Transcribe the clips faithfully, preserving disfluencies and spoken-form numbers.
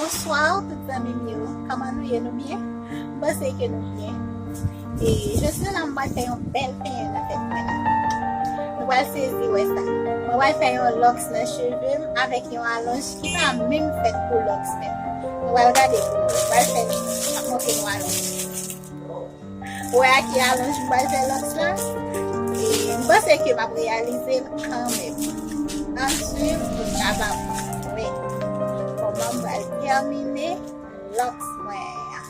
Bonswa tout zanmi m yo. Kòman nou ye, nou byen? M panse ke nou byen. E jodi la m pral fè yon bèl penyen nan tèt mwen la. Nou pral sezi wè sa. Mwen pral fè yon lòks nan cheve m avèk yon alonj ki pa menm fèt pou lòks menm. Nou pral gade pou nou. Mwen pral fè, m ap montre nou alonj. Wè a ki alonj m pral fè lòks la. E m panse ke m ap reyalize l kanmenm. Ann swiv pou n kapab wè kòman m pral tèmine lòks mwen an.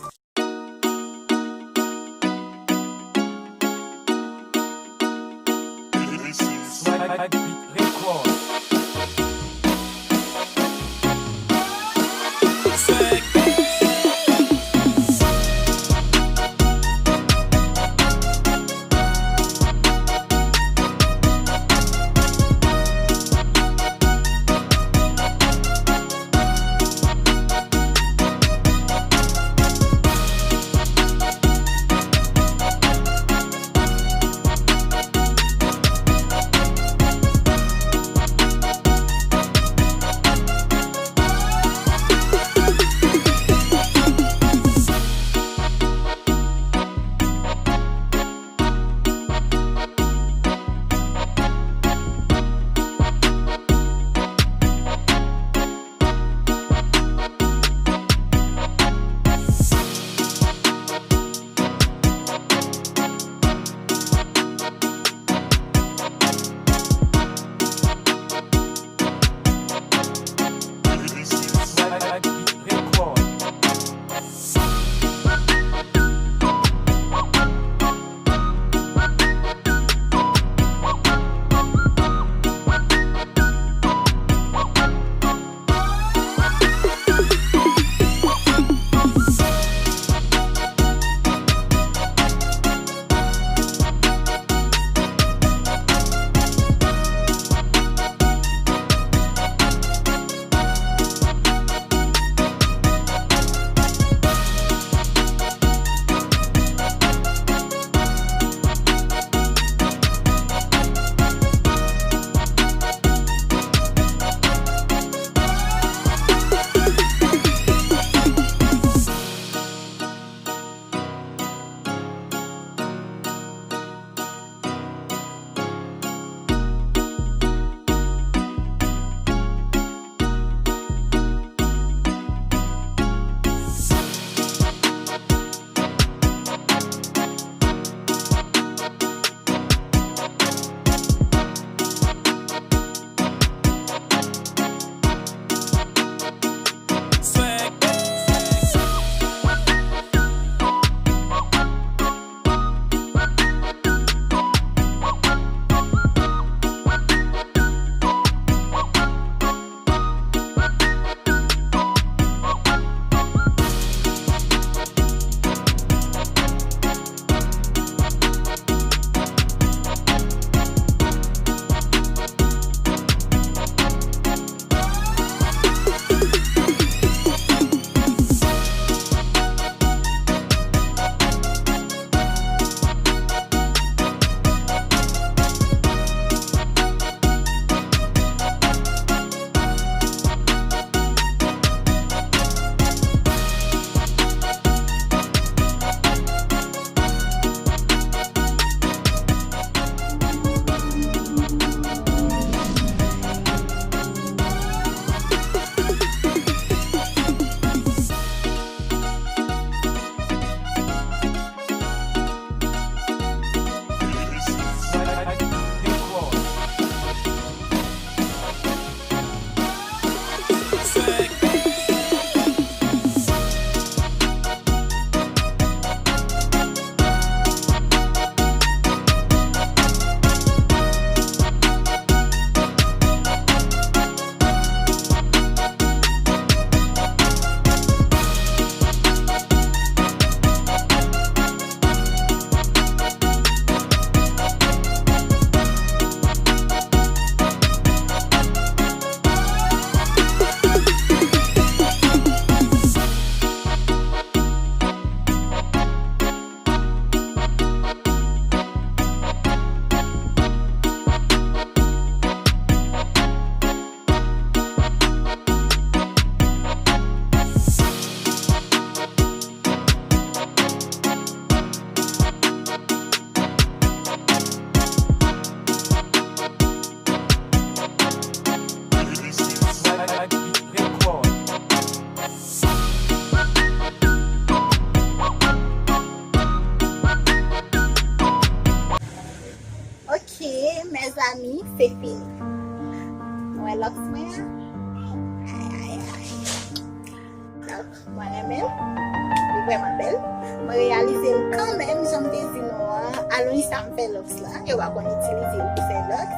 vrèman bèl. Mwen reyalize l kanmenm, jan m te di nou an, alon sa m fè lòks la, yo pa konn itilize l pou fè lòks.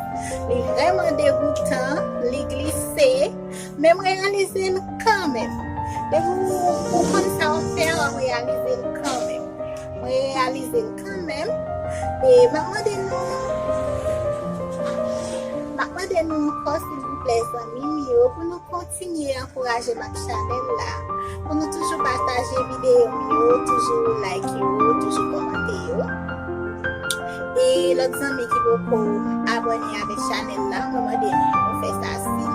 Li vrèman degoutan, li glise, men m reyalize l kanmenm. Depi ou, ou konn sa w ap fè a, w ap reyalize l kanmenm. Mwen reyalize l kanmenm. E m ap mande nou, m ap mande nou ankò, silvouplè, zanmi m yo, pou nou kontinye ankouraje m ak chanèl la, pou nou toujou pataje videyo m yo, toujou like yo, toujou kòmante yo. E lòt zanmi ki poko abòne avèk chanèl la, mwen mande nou fè sa, si